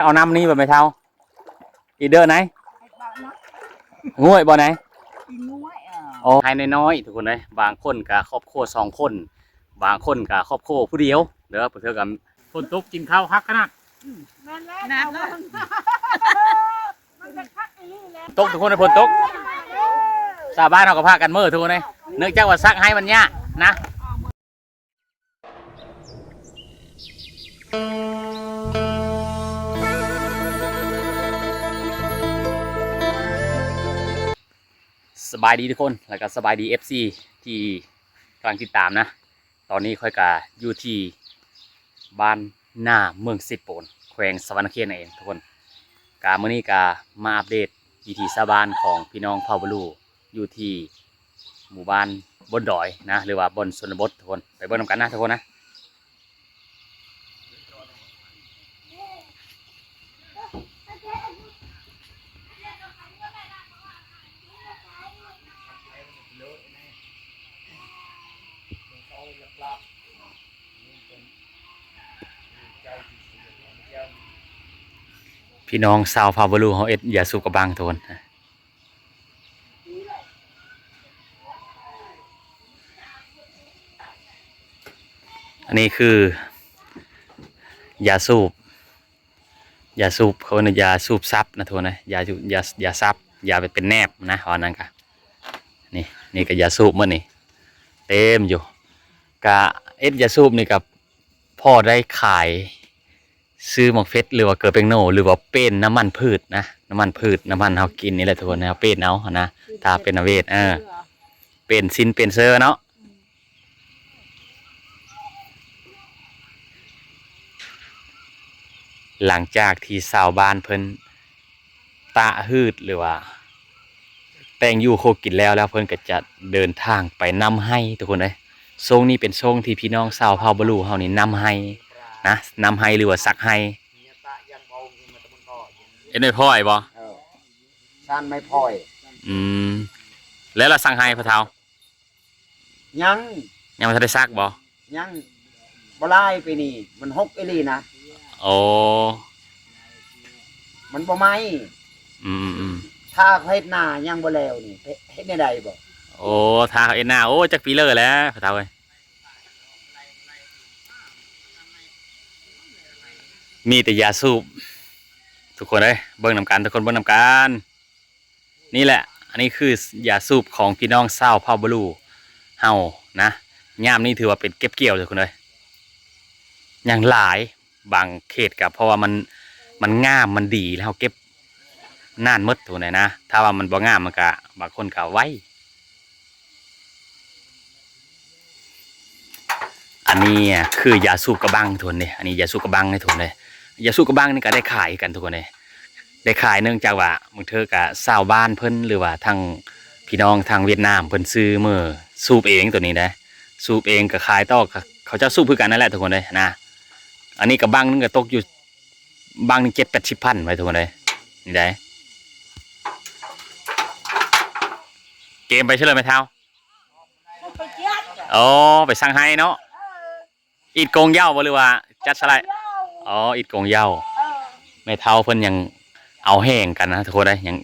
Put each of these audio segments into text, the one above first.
ເອົານ້ຳນີ້ບໍ່ແມ່ເຖົ້າ? ອີເດີໄນ? ງວຍບໍ່ໄນ? ໂອ້ ໄຮ່ນ້ອຍໆ ທຸກຄົນເອີຍ, ບາງຄົນກະຄອບຄົວສອງຄົນ, ບາງຄົນກະຄອບຄົວຜູ້ດຽວເດີ. ບາງເທື່ອກະຝົນຕົກກິນເຂົ້າຄັກຂະໜາດ. ແມ່ນແລ້ວ ໜັກເລີຍ ມັນກະຄັກອີ່ຫຼີແຫຼະ. ຕົກ ທຸກຄົນເອີຍ, ຝົນຕົກ. ຊາວບ້ານເຮົາກະພາກັນເມີ ທຸກຄົນເອີຍ, ເນື່ອງຈາກວ່າສັກໄຮ່ມັນຍາກນະ. ສະບາຍດີທຸກຄົນ ແລ້ວກະສະບາຍດີ ເອັຟຊີ ທີ່ກຳລັງຕິດຕາມນະ. ຕອນນີ້ຂ້ອຍກະຢູ່ທີ່ບ້ານນາເມືອງເຊໂປນ ແຂວງສະຫວັນນະເຂດນັ້ນເອງທຸກຄົນ. ກະມື້ນີ້ກະມາອັບເດດວິຖີຊາວບ້ານຂອງພີ່ນ້ອງເຜົ່າບະລູ ຢູ່ທີ່ໝູ່ບ້ານບົນດອຍນະ ຫຼືວ່າບ່ອນຊົນນະບົດທຸກຄົນ. ໄປເບິ່ງນຳກັນນະທຸກຄົນນະ. ພີ່ນ້ອງຊາວເຜົ່າບະລູເຮົາເຮັດຢາສູບກະບັງ ທຸກຄົນ. ອັນນີ້ຄືຢາສູບ ຢາສູບ ເຂົາເອີ້ນວ່າຢາສູບສັບນະທຸກຄົນເອີຍ, ຢາ ຢາ ຢາສັບ ຢາເປັນແນບນະ ວ່ານັ້ນກະ. ນີ້ ນີ້ກະຢາສູບໝົດນີ້ ເຕັມຢູ່. ກະເຮັດຢາສູບນີ້ກະພໍໄດ້ຂາຍ ຊື້ໝາກເຜັດ ຫຼືວ່າເກືອແປ້ງໂນ ຫຼືວ່າເປັນນ້ຳມັນພືດນະ, ນ້ຳມັນພືດ ນ້ຳມັນເຮົາກິນນີ້ແຫຼະທຸກຄົນ, ເຮົາເປັນເອົາຫັ້ນນະ. ຖ້າເປັນອາເວດ ເອີ ເປັນຊິນເປັນເຊີເນາະ. ຫຼັງຈາກທີ່ຊາວບ້ານເພິ່ນຕາກພືດ ຫຼືວ່າແຕ່ງຢູ່ຄົວກິນແລ້ວ ແລ້ວເພິ່ນກະຈະເດີນທາງໄປນຳໄຮ່ ທຸກຄົນເອີຍ. ຊ່ວງນີ້ເປັນຊ່ວງທີ່ພີ່ນ້ອງຊາວເຜົ່າບະລູເຮົານີ້ນຳໄຮ່ນະ, ນຳໄຮ່ ຫຼືວ່າສັກໄຮ່. ເຮັດໄມ້ພອຍບໍ່? ເອີ ຊານໄມ້ພອຍ. ອືມ ແລ້ວລະສັກໄຮ່ພໍ່ເຖົ້າ? ຍັງ ຍັງບໍ່ທັນໄດ້ສັກບໍ່? ຍັງ ບໍ່ຫຼາຍປີນີ້ ມັນຫົກອີ່ຫຼີນະ. ໂອ້ ມັນບໍ່ໄໝ້. ອືມໆໆ ຖ້າເຂົາເຮັດນາຍັງບໍ່ແລ້ວນີ້ ເຮັດ ເຮັດແນວໃດບໍ່? ໂອ້ ຖ້າເຂົາເຮັດນາ ໂອ້ ຈັກປີເລີແຫຼະພໍ່ເຖົ້າເອີຍ. ມີແຕ່ຢາສູບ ທຸກຄົນເອີຍ, ເບິ່ງນຳກັນ ທຸກຄົນເບິ່ງນຳກັນ. ນີ້ແຫຼະ ອັນນີ້ຄືຢາສູບຂອງພີ່ນ້ອງຊາວເຜົ່າບະລູເຮົານະ. ຍາມນີ້ຖືວ່າເປັນເກັບກ່ຽວເດີທຸກຄົນເອີຍ, ຍັງຫຼາຍ. ບາງເຂດກະເພາະວ່າມັນ ມັນງາມ ມັນດີ ແລ້ວເຮົາເກັບນານໝົດ ທຸກຄົນເອີຍນະ. ຖ້າວ່າມັນບໍ່ງາມ ມັນກະ ບາງຄົນກະໄວ. ອັນນີ້ຄືຢາສູບກະບັງ ທຸກຄົນເດ້. ອັນນີ້ຢາສູບກະບັງ ທຸກຄົນເດ້. ຢາສູບກະບັງນີ້ກະໄດ້ຂາຍຄືກັນ ທຸກຄົນເດ້, ໄດ້ຂາຍ. ເນື່ອງຈາກວ່າບາງເທື່ອກະຊາວບ້ານເພິ່ນ ຫຼືວ່າທາງພີ່ນ້ອງທາງຫວຽດນາມເພິ່ນຊື້ເມືອສູບເອງ ໂຕນີ້ເດ້, ສູບເອງກະຂາຍຕໍ່ ເຂົາເຈົ້າສູບຄືກັນນັ້ນແຫຼະ ທຸກຄົນເດ້ນະ. ອັນນີ້ກະບັງໜຶ່ງກະຕົກຢູ່ ບັງໜຶ່ງເຈັດແປດສິບພັນໄວ້ ທຸກຄົນເດ້. ນີ້ໄດ໋ ເກມໄປເຊີຍແມ່ເຖົ້າ. ອໍ ໄປສັກໄຮ່ເນາະ. ອີດກົງເຍົາບໍ່ ຫຼືວ່າຈັດສະໄລ? ອໍ ອີດກົງເຍົາ. ແມ່ເຖົ້າເພິ່ນຍັງເອົາແຮງກັນນະ ທຸກຄົນເອີຍ, ຍັງ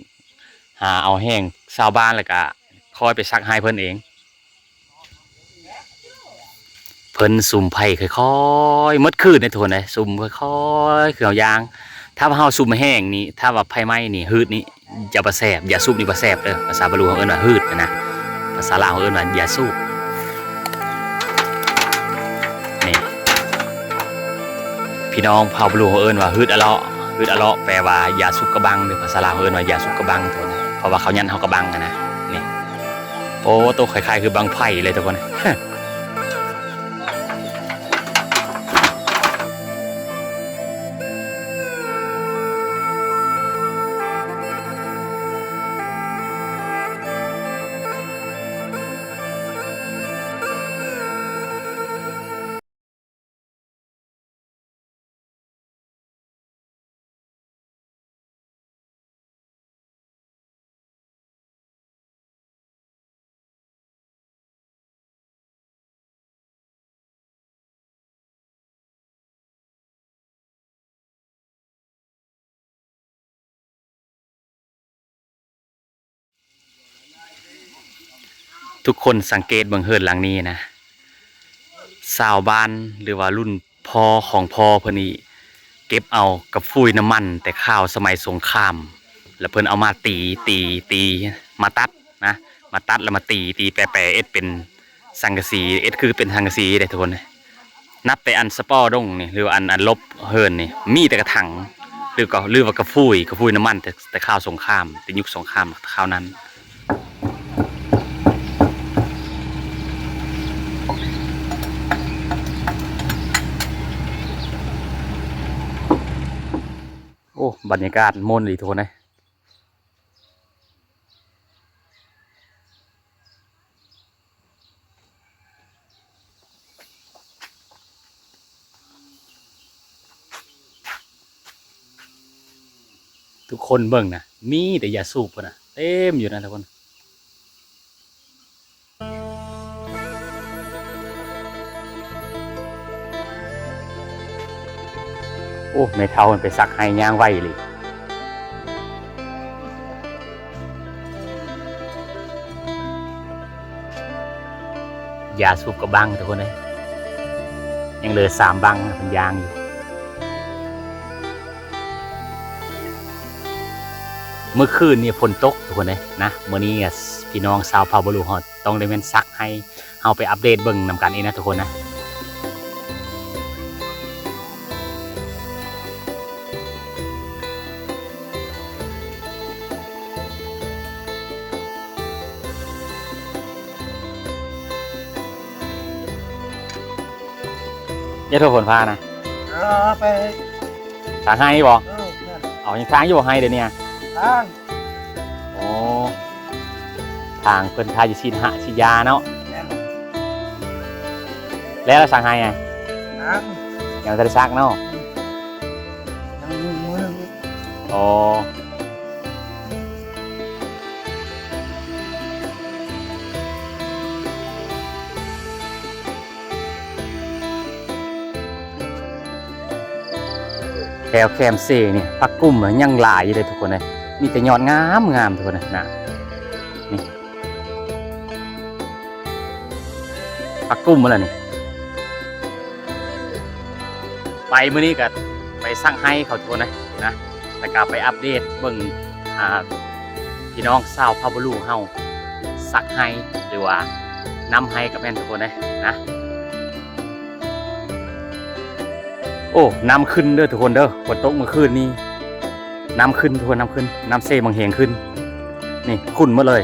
ຫາເອົາແຮງຊາວບ້ານ ແລ້ວກະຄ່ອຍໄປສັກໄຮ່ເພິ່ນເອງ. ເພິ່ນສຸມໄຟຄ່ອຍໆ ໝົດຄືນເດ້ ທຸກຄົນເອີຍ, ສຸມຄ່ອຍໆ ຄືເຮົາຍ່າງ. ຖ້າວ່າເຮົາສຸມແຮງນີ້ ຖ້າວ່າໄຟໄໝ້ນີ້ ຫືດນີ້ ຢ່າວ່າແຊບ, ຢາສູບນີ້ບໍ່ແຊບເດີ. ພາສາບາລູເຮົາເອີ້ນວ່າຫືດນະ, ພາສາລາວເຮົາເອີ້ນວ່າຢາສູບ. ນີ້ ພີ່ນ້ອງເຜົ່າບາລູເຮົາເອີ້ນວ່າຫືດອະເລາະ, ຫືດອະເລາະ ແປວ່າຢາສູບກະບັງເດີ. ພາສາລາວເຮົາເອີ້ນວ່າຢາສູບກະບັງ ທຸກຄົນ, ເພາະວ່າເຂົາຍັດເຮົາກະບັງຫັ້ນນະ. ນີ້ ໂອ້ ໂຕຄ້າຍໆ ຄືບັ້ງໄຟເລີຍ ທຸກຄົນ. ທຸກຄົນສັງເກດເບິ່ງເຮືອນຫຼັງນີ້ນະ, ຊາວບ້ານ ຫຼືວ່າລຸ້ນພໍ່ຂອງພໍ່ເພິ່ນນີ້ ເກັບເອົາກະຟຸຍນ້ຳມັນແຕ່ຄາວສະໄໝສົງຄາມ ແລ້ວເພິ່ນເອົາມາຕີ ຕີ ຕີ ມາຕັດນະ, ມາຕັດແລ້ວມາຕີ ຕີແປໆ ເຮັດເປັນສັງກະສີ ເຮັດຄືເປັນສັງກະສີເດ້ທຸກຄົນ. ນັບແຕ່ອັນສະເປົາດົງນີ້ ຫຼືວ່າອັນ ອັນລົບເຮືອນນີ້ ມີແຕ່ກະຖັງ ຫຼືກໍ ຫຼືວ່າກະຟຸຍ ກະຟຸຍນ້ຳມັນ ແຕ່ ແຕ່ຄາວສົງຄາມ ແຕ່ຍຸກສົງຄາມຄາວນັ້ນ. ໂອ້ ບັນຍາກາດມ່ວນອີ່ຫຼີທຸກຄົນເອີຍ. ທຸກຄົນເບິ່ງນະ ມີແຕ່ຢາສູບພຸ້ນນະ ເຕັມຢູ່ນະທຸກຄົນ. ໂອ້ ແມ່ເຖົ້າເພິ່ນໄປສັກໄຮ່ ຍ່າງໄວອີ່ຫຼີ. ຢາສູບກະບັ້ງທຸກຄົນເອີຍ, ຍັງເຫຼືອສາມບັ້ງເພິ່ນຢາງຢູ່. ມື້ຄືນນີ້ຝົນຕົກທຸກຄົນເອີຍນະ, ມື້ນີ້ ອາ ພີ່ນ້ອງຊາວເຜົ່າບາລຸເຮົາຕ້ອງໄດ້ແມ່ນສັກໄຮ່, ເຮົາໄປອັບເດດເບິ່ງນຳກັນອີກນະທຸກຄົນນະ. ຢ່າໂທດຝົນຟ້ານະ. ເອີ ໄປ ທາງໄຮ່ບໍ່? ເອີ ເອົາ ຍັງທາງຢູ່ບໍ່ໄຮ່ດຽວນີ້? ທາງ ໂອ້ ທາງເພິ່ນທາຢູ່ສີດຫະສີດຢາເນາະ. ແມ່ນ ແລ້ວລະສັກໄຮ່ອະ? ຍັງ ຍັງບໍ່ທັນໄດ້ສັກເນາະ. ອືມ ຍັງມື້ໜຶ່ງອີກ. ອໍ ແຖວແຄມເຊນີ້ ຜັກກຸ້ມຍັງຫຼາຍຢູ່ເດ້ທຸກຄົນເອີຍ, ມີແຕ່ຍອດງາມໆ ທຸກຄົນເອີຍນະ. ນີ້ ຜັກກຸ້ມໝົດແລ້ວນີ້. ໄປມື້ນີ້ກະໄປສັກໄຮ່ເຂົາທຸກຄົນເອີຍນະ, ແລ້ວກະໄປອັບເດດເບິ່ງ ອ່າ ພີ່ນ້ອງຊາວເຜົ່າບາລຸເຮົາສັກໄຮ່ ຫຼືວ່ານຳໄຮ່ກະແມ່ນທຸກຄົນເອີຍນະ. ໂອ້ ນ້ຳຂຶ້ນເດີທຸກຄົນເດີ, ຝົນຕົກມື້ຄືນນີ້ ນ້ຳຂຶ້ນທຸກຄົນ, ນ້ຳຂຶ້ນ, ນ້ຳເຊບັງເຮງຂຶ້ນ. ນີ້ ຂຸ້ນໝົດເລີຍ.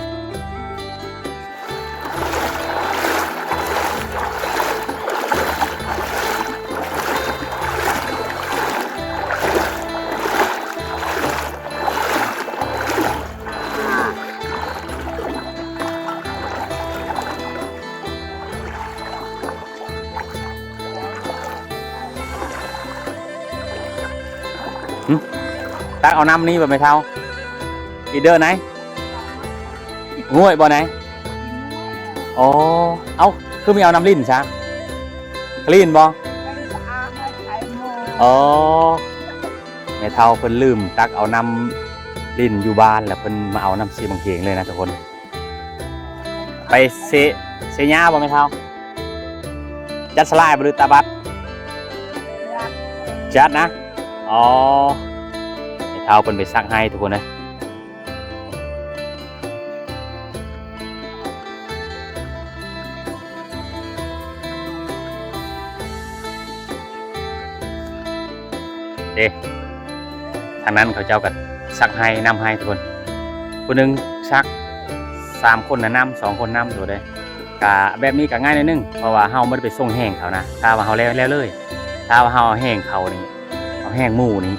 ຫຶ ຕັກເອົານ້ຳນີ້ບໍ່ແມ່ເຖົ້າ? ອີເດີໄນ ຫ້ວຍບໍ່ໄນ? ອໍ ເອົ້າ ຄືມີເອົານ້ຳລິນຊະ? ຄລີນບໍ່? ອໍ ແມ່ເຖົ້າເພິ່ນລືມຕັກເອົານ້ຳລິນຢູ່ບ້ານ ແລ້ວເພິ່ນມາເອົານ້ຳເຊບັງເຮງເລີຍນະທຸກຄົນ. ໄປເຊ ເຊຍາບໍ່ແມ່ເຖົ້າ? ຈັດສະຫຼາຍບໍ່ ຫຼືຕາບັດ? ຈັດນະ. ອໍ ແມ່ເຖົ້າເພິ່ນໄປສັກໄຮ່ທຸກຄົນເອີຍ. ເດ້ ທາງນັ້ນເຂົາເຈົ້າກະສັກໄຮ່ ນຳໄຮ່ທຸກຄົນ, ຜູ້ໜຶ່ງສັກ ສາມຄົນນະນຳ ສອງຄົນນຳ ໂຕໃດ. ກະແບບນີ້ກະງ່າຍໜ້ອຍໜຶ່ງ ເພາະວ່າເຮົາບໍ່ໄດ້ໄປສົ່ງແຫ້ງເຂົານະ, ຖ້າວ່າເຮົາແລ້ວ ແລ້ວເລີຍ. ຖ້າວ່າເຮົາເອົາແຫ້ງເຂົານີ້ ເອົາແຫ້ງໝູ່ນີ້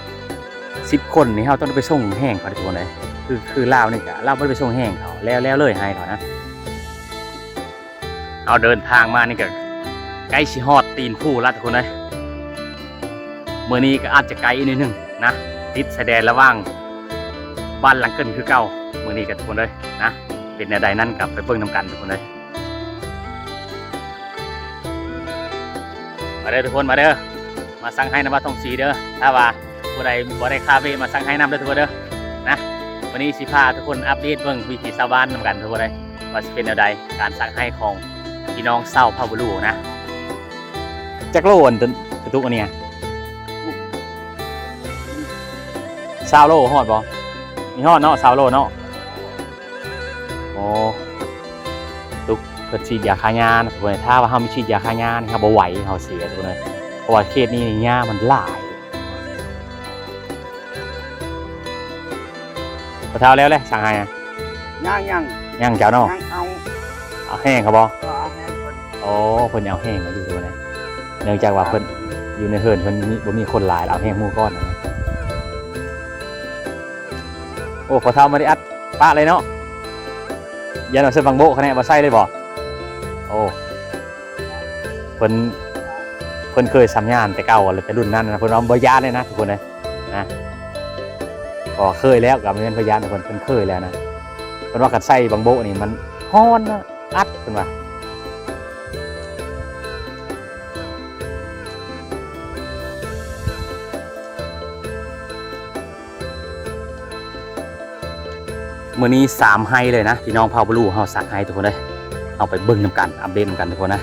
ສິບຄົນນີ້ ເຮົາຕ້ອງໄດ້ໄປສົ່ງແຫ້ງເຂົາເດ້ທຸກຄົນເອີຍ. ຄື ຄືລາວນີ້ກະ ລາວບໍ່ໄດ້ໄປສົ່ງແຫ້ງເຂົາ ແລ້ວ ແລ້ວເລີຍ ໄຮ່ເຂົານະ. ເຮົາເດີນທາງມານີ້ກະໃກ້ຊິຮອດຕີນພູລະທຸກຄົນເອີຍ. ມື້ນີ້ກະອາດຈະໄກອີກໜ້ອຍໜຶ່ງນະ, ຕິດຊາຍແດນລະຫວ່າງບ້ານຫຼັງເກີນຄືເກົ່າ ມື້ນີ້ກະທຸກຄົນເອີຍນະ. ເປັນແນວໃດນັ້ນກະໄປເບິ່ງນຳກັນທຸກຄົນເອີຍ. ມາເດີທຸກຄົນ ມາເດີ ມາສັກໄຮ່ນຳບ່າວທອງສີເດີ. ຖ້າວ່າຜູ້ໃດບໍ່ໄດ້ຄາເວະມາສັກໄຮ່ນຳເດີທຸກຄົນເດີນະ. ມື້ນີ້ຊິພາທຸກຄົນອັບເດດເບິ່ງວິຖີຊາວບ້ານນຳກັນທຸກຄົນເດີ. ວ່າຊິເປັນແນວໃດ ການສັກໄຮ່ຂອງພີ່ນ້ອງຊາວເຜົ່າບາລູນະ. ຈັກໂລອັນ ກະຕຸກອັນນີ້? ຊາວໂລຮອດບໍ່? ມີຮອດເນາະ ຊາວໂລເນາະ. ໂອ້ ຕຸກເພິ່ນສີດຢາຂ້າຫຍ້ານະ ທຸກຄົນ. ຖ້າວ່າເຮົາມີສີດຢາຂ້າຫຍ້ານີ້ ເຮົາບໍ່ໄຫວ ເຮົາເສຍ ທຸກຄົນເອີຍ. ເພາະວ່າເຂດນີ້ນີ້ຫຍ້າມັນຫຼາຍ. ພໍ່ເຖົ້າແລ້ວແຫຼະ ສັກໄຮ່ອະ? ຍັງ ຍັງ ຍັງເຈົ້າເນາະ. ຍັງເອົາ ເອົາແຫ້ງເຂົາບໍ່? ເອີ ເອົາແຫ້ງເພິ່ນ. ໂອ້ ເພິ່ນເອົາແຫ້ງມາຢູ່ ທຸກຄົນເອີຍ. ເນື່ອງຈາກວ່າເພິ່ນຢູ່ໃນເຮືອນເພິ່ນມີ ບໍ່ມີຄົນຫຼາຍ ເອົາແຫ້ງໝູ່ກ່ອນ. ໂອ້ ພໍ່ເຖົ້າບໍ່ໄດ້ອັດປະເລີຍເນາະ. ຢ້ານວ່າໃສ່ບັງໂບະຂະແນະ ບໍ່ໃສ່ເລີຍບໍ່? ໂອ້ ເພິ່ນ ເພິ່ນເຄີຍສຳຍານແຕ່ເກົ່າ ແຕ່ລຸ້ນນັ້ນນະ ເພິ່ນວ່າບໍ່ຢ້ານເລີຍນະ ທຸກຄົນເອີຍນະ. ກໍເຄີຍແລ້ວ ກໍແມ່ນບໍ່ຢ້ານ ເພິ່ນ ເພິ່ນເຄີຍແລ້ວນະ. ເພິ່ນວ່າຄັນໃສ່ບັງໂບະນີ້ມັນຮ້ອນນະ ອັດ ເພິ່ນວ່າ. ມື້ນີ້ສາມໄຮ່ເລີຍນະ ພີ່ນ້ອງເຜົ່າບາລູເຮົາສັກໄຮ່ ທຸກຄົນເອີຍ. ເຮົາໄປເບິ່ງນຳກັນ ອັບເດດນຳກັນ ທຸກຄົນນະ.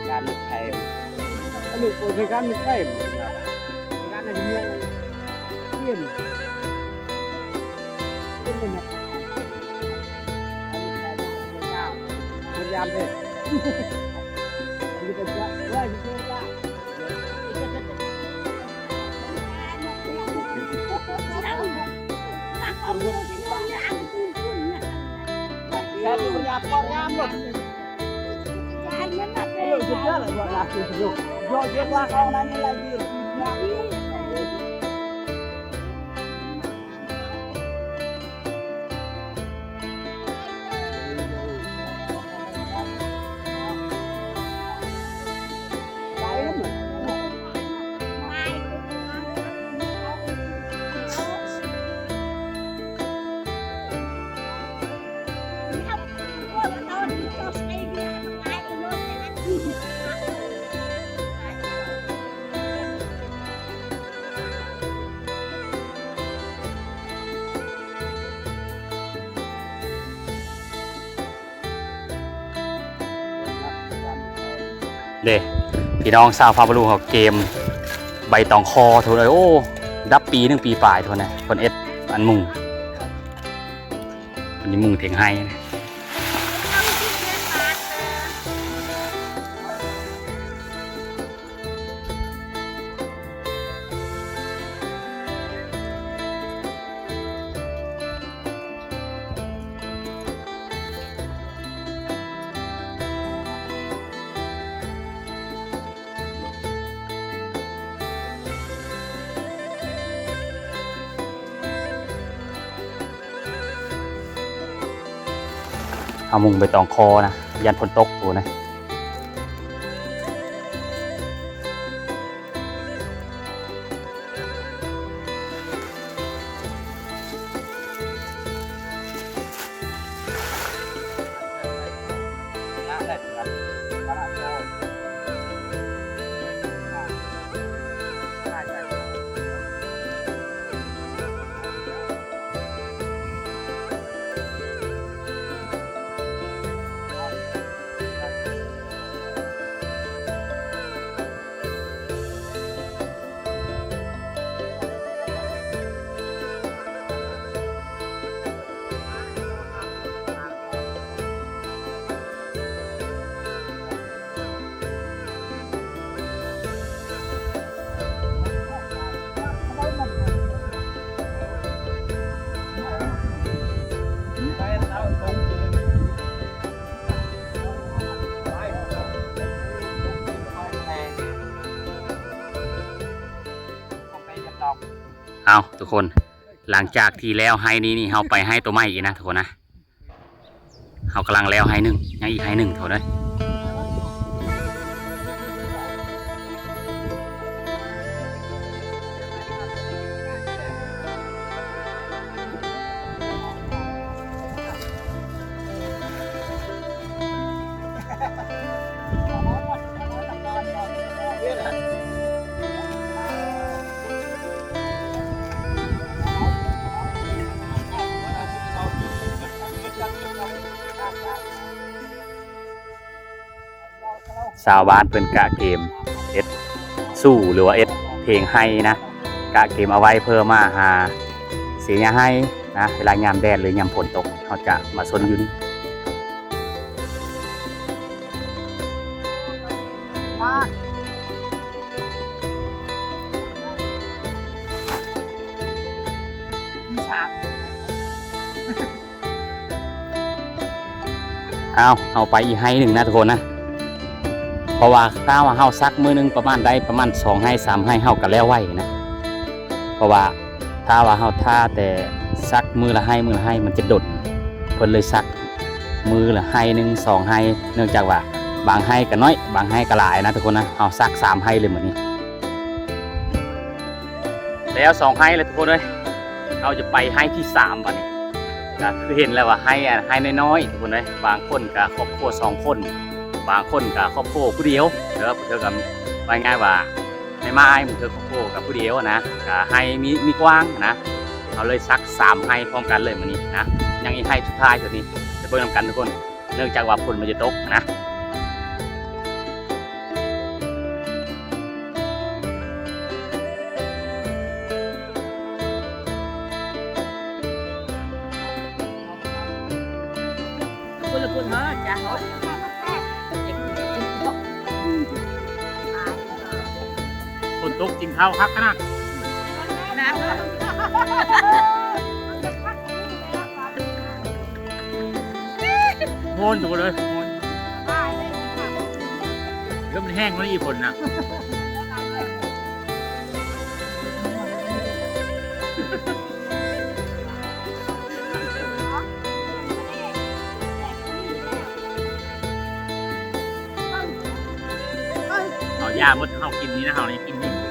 ການໄປ ອັນນີ້ກໍຄືການໄປ ການເຮັດວຽກ ເດ້ ພີ່ນ້ອງຊາວຟາບາລູເຮົາ ເກມໃບຕອງຄໍ ທຸກຄົນເອີຍ. ໂອ້ ດັບປີໜຶ່ງປີປາຍ ທຸກຄົນນະ. ເພິ່ນເຮັດອັນມຸງ ອັນນີ້ມຸງເຖງໄຮ່ນະ. ເຮົາມຸງໃບຕອງຄໍນະ ຢ້ານຝົນຕົກພຸ້ນນະ. ເອົາ ທຸກຄົນ ຫຼັງຈາກທີ່ແລ້ວໄຮ່ນີ້ນີ້ ເຮົາໄປໄຮ່ໂຕໃໝ່ອີກນະ ທຸກຄົນນະ. ເຮົາກຳລັງແລ້ວໄຮ່ໜຶ່ງ ຍັງອີກໄຮ່ໜຶ່ງ ທຸກຄົນເອີຍ. ຊາວບ້ານເພິ່ນກະເກມເຮັດຊູ່ ຫຼືວ່າເຮັດເຖງໄຮ່ນະ ກະເກມເອົາໄວ້ເພື່ອມາຫາເສຍຫຍ້າໄຮ່ນະ ເວລາຍາມແດດ ຫຼືຍາມຝົນຕົກ ເຮົາຈະມາຊົນຢູ່ນີ້. ອ້າວ ເຮົາໄປອີກໄຮ່ໜຶ່ງນະທຸກຄົນນະ ເພາະວ່າຖ້າວ່າເຮົາສັກມື້ໜຶ່ງປະມານໄດ້ປະມານສອງໄຮ່ສາມໄຮ່ ເຮົາກະແລ້ວໄວນະ ເພາະວ່າ ຖ້າວ່າເຮົາຖ້າແຕ່ສັກມື້ລະໄຮ່ ມື້ລະໄຮ່ ມັນຈະດົນ ເພິ່ນເລີຍສັກມື້ລະໄຮ່ໜຶ່ງສອງໄຮ່ ເນື່ອງຈາກວ່າບາງໄຮ່ກະນ້ອຍ ບາງໄຮ່ກະຫຼາຍນະທຸກຄົນນະ. ເຮົາສັກສາມໄຮ່ເລີຍມື້ນີ້ ແລ້ວສອງໄຮ່ແລ້ວທຸກຄົນເອີຍ. ເຮົາຈະໄປໄຮ່ທີສາມບາດນີ້ ກະຄືເຫັນແລ້ວວ່າໄຮ່ ໄຮ່ນ້ອຍໆ ທຸກຄົນເອີຍ. ບາງຄົນກະຄອບຄົວສອງຄົນ ບາງຄົນກະຄອບຄົວຜູ້ດຽວເດີ ຜູ້ດຽວກະ ວ່າງ່າຍວ່າ ແມ່ໝ້າຍ ບາງເທື່ອຄອບຄົວກັບຜູ້ດຽວນະ ກະໄຮ່ມີ ມີກວ້າງນະ. ເຮົາເລີຍສັກສາມໄຮ່ພ້ອມກັນເລີຍມື້ນີ້ນະ. ຍັງອີກໄຮ່ສຸດທ້າຍຕົວນີ້ ໄປເບິ່ງນຳກັນທຸກຄົນ ເນື່ອງຈາກວ່າຝົນມັນຈະຕົກນະ. ຝົນຕົກກິນເຂົ້າຄັກຂະໜາດ ຮ້ອນໂຕເລີຍ ຮ້ອນ ແລ້ວມັນແຫ້ງແລ້ວອີ່ຝົນນະ. ເອົາຢາໝົດ ເຮົາກິນນີ້ນະ ເຮົານີ້ກິນນີ້. ເ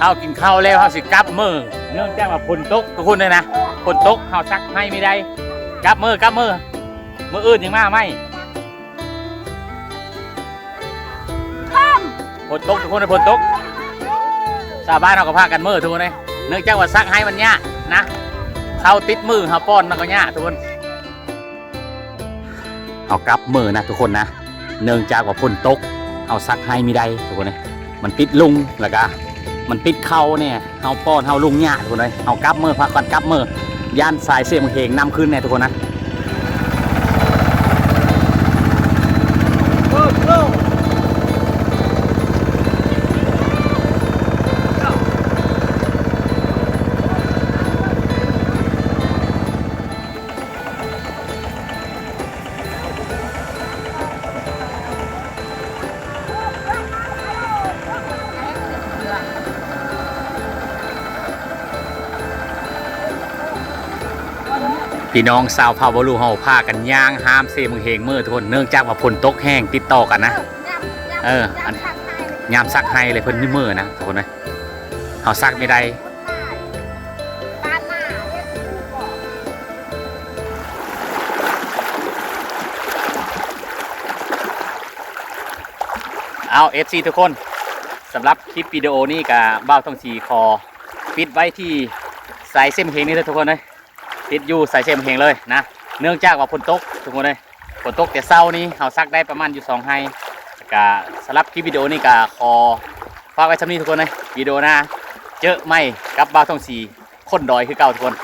ເຮົາກິນເຂົ້າແລ້ວ ເຮົາຊິກັບມື້ ເນື່ອງຈາກວ່າຝົນຕົກ ທຸກຄົນເອີຍນະ ຝົນຕົກ ເຮົາຊັກໄຮ່ບໍ່ໄດ້ ກັບມື້ ກັບມື້ ມື້ອື່ນຍັງມາໃໝ່. ຝົນຕົກ ທຸກຄົນເອີຍ ຝົນຕົກ ຊາວບ້ານເຮົາກໍພາກັນມື້ ທຸກຄົນເອີຍ ເນື່ອງຈາກວ່າຊັກໄຮ່ມັນຍາກນະ ເຂົ້າຕິດມື ເຮົາປ້ອນມັນກໍຍາກ ທຸກຄົນ. ເຮົາກັບມື້ນະ ທຸກຄົນນະ ເນື່ອງຈາກວ່າຝົນຕົກ ເຮົາຊັກໄຮ່ບໍ່ໄດ້ ທຸກຄົນເອີຍ ມັນຕິດລຸງ ແລ້ວກະມັນຕິດເຂົ້າແດ່ ເຮົາປ້ອນເຮົາລຸງຍາກ ທຸກຄົນເອີຍ ເຮົາກັບມື້ ພາກັນກັບມື້ ຢ້ານສາຍເຊບັ້ງເຮງນຳຄືນແດ່ ທຸກຄົນນະ. ພີ່ນ້ອງຊາວເຜົ່າວາລຸເຮົາພາກັນຍ່າງຫ້າມເຊບັ້ງເຮງມື້ ທຸກຄົນ ເນື່ອງຈາກວ່າຝົນຕົກແຮງຕິດຕໍ່ກັນນະ ເອີ ອັນ ຍາມຊັກໄຮ່ເລີຍ ເພິ່ນມື້ນະ ທຸກຄົນເອີຍ ເຮົາຊັກບໍ່ໄດ້. ເອົາ ເອັຟຊີ ທຸກຄົນ ສຳລັບຄລິບວິດີໂອນີ້ກະບ່າວທອງສີຂໍປິດໄວ້ທີ່ສາຍເຊບັ້ງເຮງນີ້ເດີ ທຸກຄົນເອີຍ ຕິດຢູ່ສາຍເຊບັ້ງເຮງເລີຍນະ ເນື່ອງຈາກວ່າຝົນຕົກ ທຸກຄົນເອີຍ ຝົນຕົກແຕ່ເຊົ້ານີ້ ເຮົາຊັກໄດ້ປະມານຢູ່ສອງໄຮ່. ກະສຳລັບຄລິບວິດີໂອນີ້ກະຂໍຝາກໄວ້ສ່ຳນີ້ ທຸກຄົນເອີຍ ວິດີໂອໜ້າເຈີໃໝ່ກັບບ່າວທອງສີຄົນດອຍຄືເກົ່າ ທຸກຄົນ.